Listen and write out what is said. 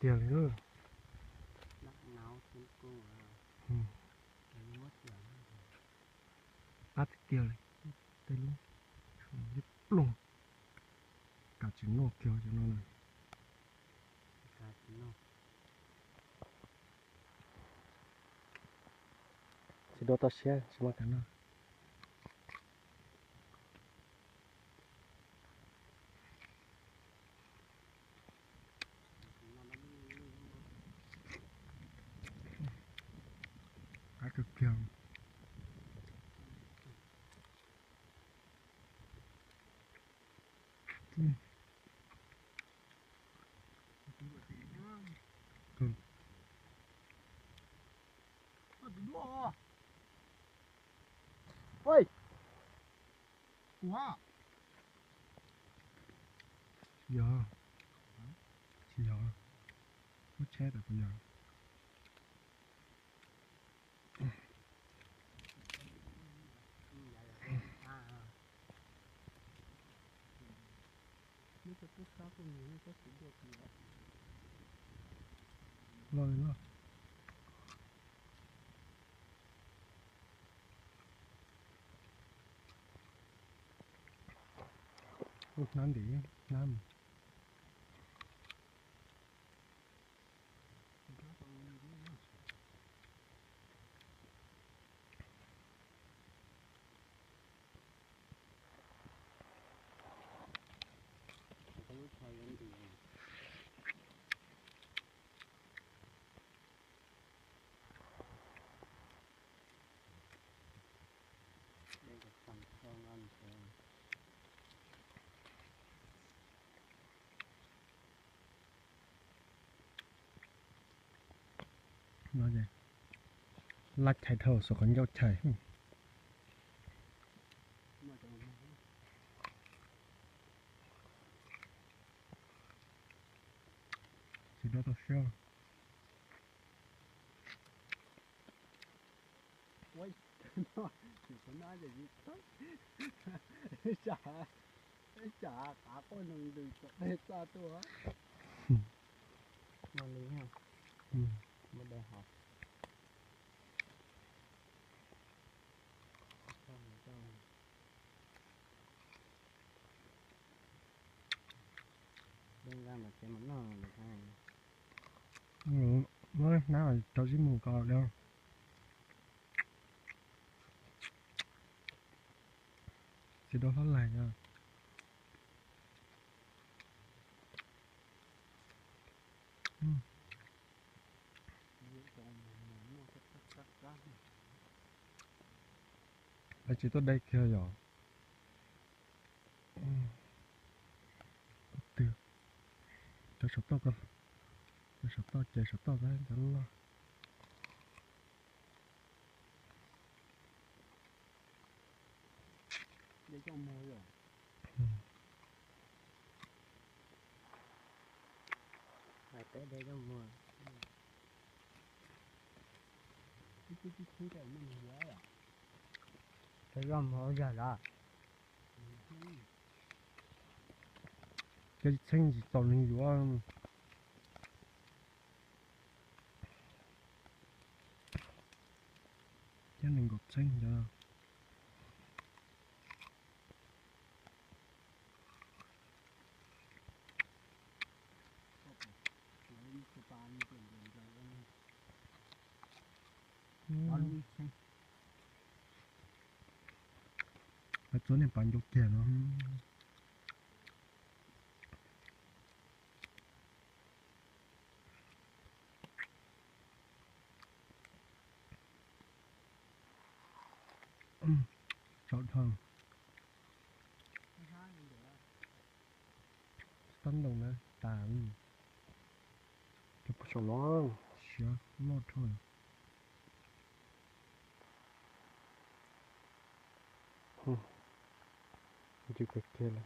Tiag li na. Qab tiag tiag li. Tej lub liab ploog. Kav tsis noj kiag cov no na. Tsis dua toj siab tsis muaj kav noj. Qab kawg kiag. Yog, tsis yog, muab tsheb tas puas yog? Loj li loj. Hnab ntim hnab. No ces laj chais dhau xov qhov ncauj chais. Tsis dua toj siab. Ua, no, no ces tsis txheeb, tsam, tsam qav quaj nws ntws tom tej txaj tuaj. Noj li, muaj dej hov. Dej nqaj mas tsev mas noj. Muab hnab rau zib mus ko lawm. Tsis dua hlob laig os. Lawv tsis tuaj de kiag yom. Twg, cov saum toj ko, cov saum toj ces saum toj cov loj. Cov zoj muag ua zog lawm. Cov tsis txheeb tsis txaus nws yuav. Cov nees nkaum txheeb cov. Lawv txua niag pas ncua kiag no. Tsaus dhau. Tsis tau ntoo na tas. Cov puag saum no siav loj dhau. Ntws kawg kiag li.